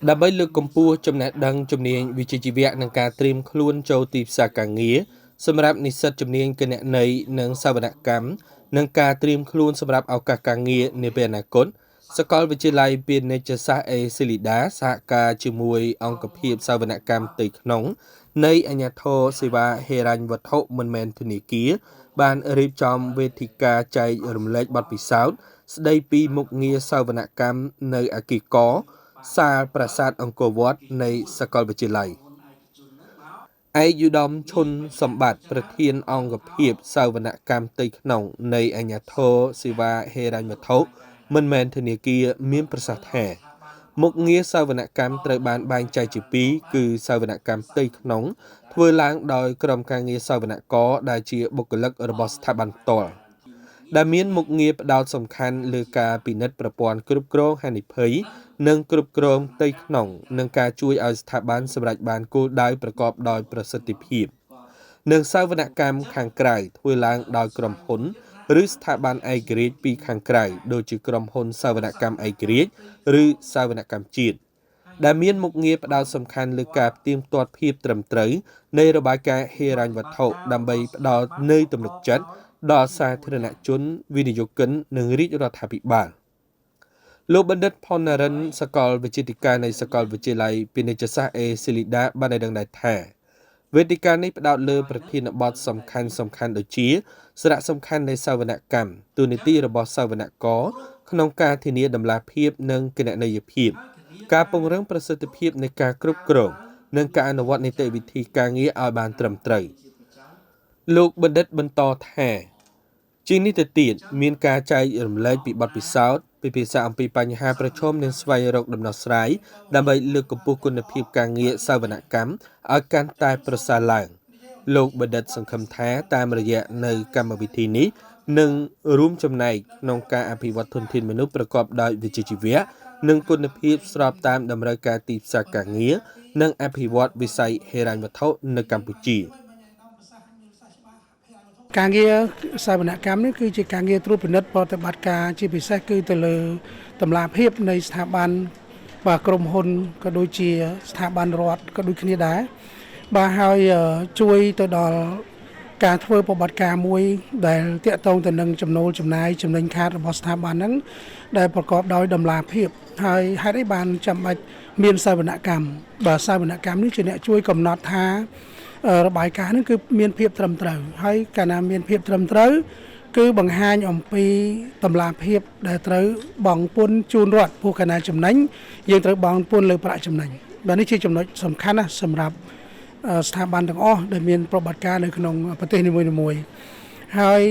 ដើម្បីលើកកម្ពស់ចំណេះដឹងជំនាញវិជ្ជាជីវៈនិងការត្រៀមខ្លួនចូលទីផ្សារការងារសម្រាប់និស្សិតជំនាញគណនេយ្យនិងសវនកម្មនិងការត្រៀមខ្លួនសម្រាប់ឱកាសការងារនាពេលអនាគតសាកលវិទ្យាល័យពាណិជ្ជសាស្ត្រអេស៊ីលីដាសហការជាមួយអង្គភាពសវនកម្មផ្ទៃក្នុងនៃអាជ្ញាធរសេវាហិរញ្ញវត្ថុមិនមែនធនាគារបានរៀបចំវេទិកាចែករំលែកបទពិសោធន៍ស្ដីពីមុខងារសវនកម្មនៅអគារកសាលប្រាសាទអង្គរវត្តនៃសាកលវិទ្យាល័យឯកឧត្តមឈុនសម្បត្តិប្រធានអង្គភាពសវនកម្មផ្ទៃក្នុងនៃអាជ្ញាធរសេវាហិរញ្ញវត្ថុមិនមែនធនាគារមានប្រសាសន៍ថាមុខងារសវនកម្មត្រូវបានបែងចែកជាពីរគឺសវនកម្មផ្ទៃក្នុងធ្វើឡើងដោយក្រុមការងារសវនករដែលជាបុគ្គលិករបស់ស្ថាប័នផ្ទាល់ដែលមានមុខងារផ្ដោតសំខាន់លើការពិនិត្យប្រព័ន្ធគ្រប់គ្រងហានិភ័យនិងគ្រប់គ្រងផ្ទៃក្នុងនិងការជួយឲ្យស្ថាប័នសម្រេចបានគោលដៅប្រកបដោយប្រសិទ្ធភាពនិងសវនកម្មខាងក្រៅធ្វើឡើងដោយក្រុមហ៊ុនឬស្ថាប័នឯករាជ្យពីខាងក្រៅដូចជាក្រុមហ៊ុនសវនកម្មឯករាជ្យឬសវនកម្មជាតិដែលមានមុខងារផ្ដោតសំខាន់លើការផ្ទៀងផ្ទាត់ភាពត្រឹមត្រូវនៃរបាយការណ៍ហិរញ្ញវត្ថុដើម្បីផ្ដល់នូវទំនុកចិត្តដល់សាធារណជនវិនិយោគិននិងរាជរដ្ឋាភិបាលលោកបណ្ឌិតផុនណារិនសកលវិទ្យាធិការនៃសកលវិទ្យាល័យពាណិជ្ជសាស្ត្រអេស៊ីលីដាបានឲ្យដឹងដែរថាវេទិកានេះផ្ដោតលើប្រធានបទសំខាន់ៗដូចជាសារៈសំខាន់នៃសវនកម្មតួនាទីរបស់សវនករក្នុងការធានាតម្លាភាពនិងគណនេយ្យភាពការពង្រឹងប្រសិទ្ធភាពនៃការគ្រប់គ្រងនិងការអនុវត្តនីតិវិធីការងារឲ្យបានត្រឹមត្រូវលោកបណ្ឌិតបន្តថាជាងនេះទៅទៀតមានការចែករំលែកពីបទពិសោធន៍ពិភាក្សាអំពីបញ្ហាប្រឈមនិងស្វែងរកដំណោះស្រាយដើម្បីលើកកម្ពស់គុណភាពការងារសវនកម្មឲ្យកាន់តែប្រសើរឡើងលោកបណ្ឌិតសង្ឃឹមថាតាមរយៈនៅកម្មវិធីនេះនឹងរួមចំណែកក្នុងការអភិវឌ្ឍធនធានមនុស្សប្រកបដោយវិជ្ជាជីវៈនិងគុណភាពស្របតាមតម្រូវការទីផ្សារការងារនិងអភិវឌ្ឍវិស័យហិរញ្ញវត្ថុនៅកម្ពុជា ការងារសវនកម្មនេះគឺជាការងារត្រួតពិនិត្យប្រតិបត្តិការជាពិសេសគឺទៅលើតម្លាភាពនៃស្ថាប័នបាទក្រុមហ៊ុនក៏ដូចជាស្ថាប័នរដ្ឋក៏ដូចគ្នាដែរបាទហើយជួយទៅដល់ការធ្វើប្រតិបត្តិការមួយដែលតាក់ទងទៅនឹងចំណូលចំណាយចំណេញខាតរបស់ស្ថាប័នហ្នឹងដែលប្រកបដោយតម្លាភាពហើយហេតុអីបានចាំបាច់មានសវនកម្មបាទសវនកម្មនេះជាអ្នកជួយកំណត់ថារបាយការណ៍ហ្នឹងគឺមានភាពត្រឹមត្រូវហើយកាលណាមានភាពត្រឹមត្រូវគឺបង្ហាញអំពីតម្លាភាពដែលត្រូវបង់ពន្ធជូនរដ្ឋព្រោះកាលណាចំណេញយើងត្រូវបង់ពន្ធលើប្រាក់ចំណេញបាទនេះជាចំណុចសំខាន់ណាស់សម្រាប់ស្ថាប័នទាំងអស់ដែលមានប្រតិបត្តិការនៅក្នុងប្រទេសនីមួយៗហើយ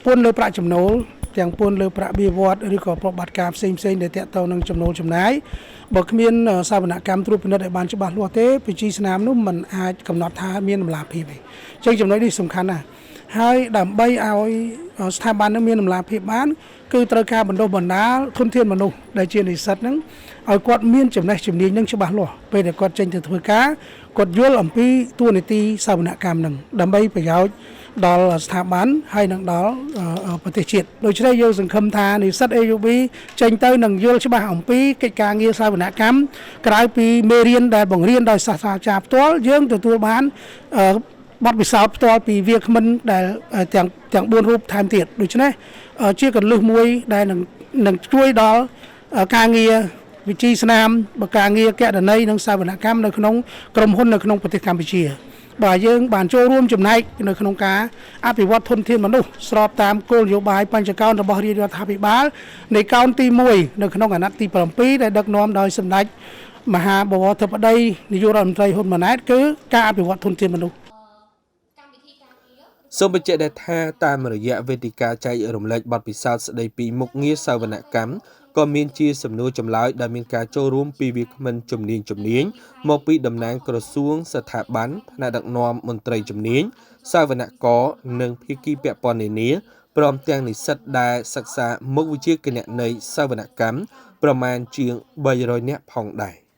ពន្ធលើប្រាក់ចំណូលទាំងពន្ធលើប្រាក់បៀវត្សឬក៏ប្រតិបត្តិការផ្សេងៗដែលទាក់ទងនឹងចំណូលចំណាយបើគ្មានសវនកម្មត្រួតពិនិត្យឲ្យបានច្បាស់លាស់ទេបញ្ជីស្នាមនោះมันអាចកំណត់ថាមានតម្លាភាពទេអញ្ចឹងចំណុចនេះសំខាន់ណាស់ហើយដើម្បីឲ្យស្ថាប័ននឹងមានតម្លាភាពបានគឺត្រូវការបណ្ដុះបណ្ដាលធនធានមនុស្សដែលជានិស្សិតហ្នឹងឲ្យគាត់មានចំណេះជំនាញនឹងច្បាស់លាស់ពេលដែលគាត់ចេញទៅធ្វើការគាត់យល់អំពីតួនាទីសវនកម្មហ្នឹងដើម្បីប្រយោជន៍ដល់ស្ថាប័នហើយនឹងដល់ប្រទេសជាតិដូច្នេះយើងសង្ឃឹមថានិស្សិត AUB ចេញទៅនឹងយល់ច្បាស់អំពីកិច្ចការងារសវនកម្មក្រៅពីមេរៀនដែលបង្រៀនដោយសាស្ត្រាចារ្យផ្ទាល់យើងទទួលបានបទពិសោធន៍ផ្ទាល់ពីវាគ្មិនដែលទាំង4រូបថែមទៀតដូច្នេះជាកលឹះមួយដែលនឹងជួយដល់ការងារវិជីស្នាមបការងារកណន័យនិងសវនកម្មនៅក្នុងក្រុមហ៊ុននៅក្នុងប្រទេសកម្ពុជាបាទយើងបានចូលរួមចំណែកនៅក្នុងការអភិវឌ្ឍធនធានមនុស្សស្របតាមគោលនយោបាយបញ្ចកោណរបស់រាជរដ្ឋាភិបាលនៃកោណទី1នៅក្នុងអាណត្តិទី7ដែលដឹកនាំដោយសម្ដេចមហាបវរធិបតីនាយករដ្ឋមន្ត្រីហ៊ុនម៉ាណែតគឺការអភិវឌ្ឍធនធានមនុស្ស សូមបញ្ជាក់ដែរថាតាមរយៈវេទិកាចែករំលែកបទពិសោធន៍ស្ដីពីមុខងារសវនកម្មក៏មានជាសំណួរចម្លើយដែលមានការចូលរួមពីវាគ្មិនជំនាញមកពីតំណាងក្រសួងស្ថាប័នថ្នាក់ដឹកនាំមន្ត្រីជំនាញសវនករនិងភាគីពាក់ព័ន្ធនានាព្រមទាំងនិស្សិតដែលសិក្សាមុខវិជ្ជាគណនេយ្យសវនកម្មប្រមាណជាង300នាក់ផងដែរ។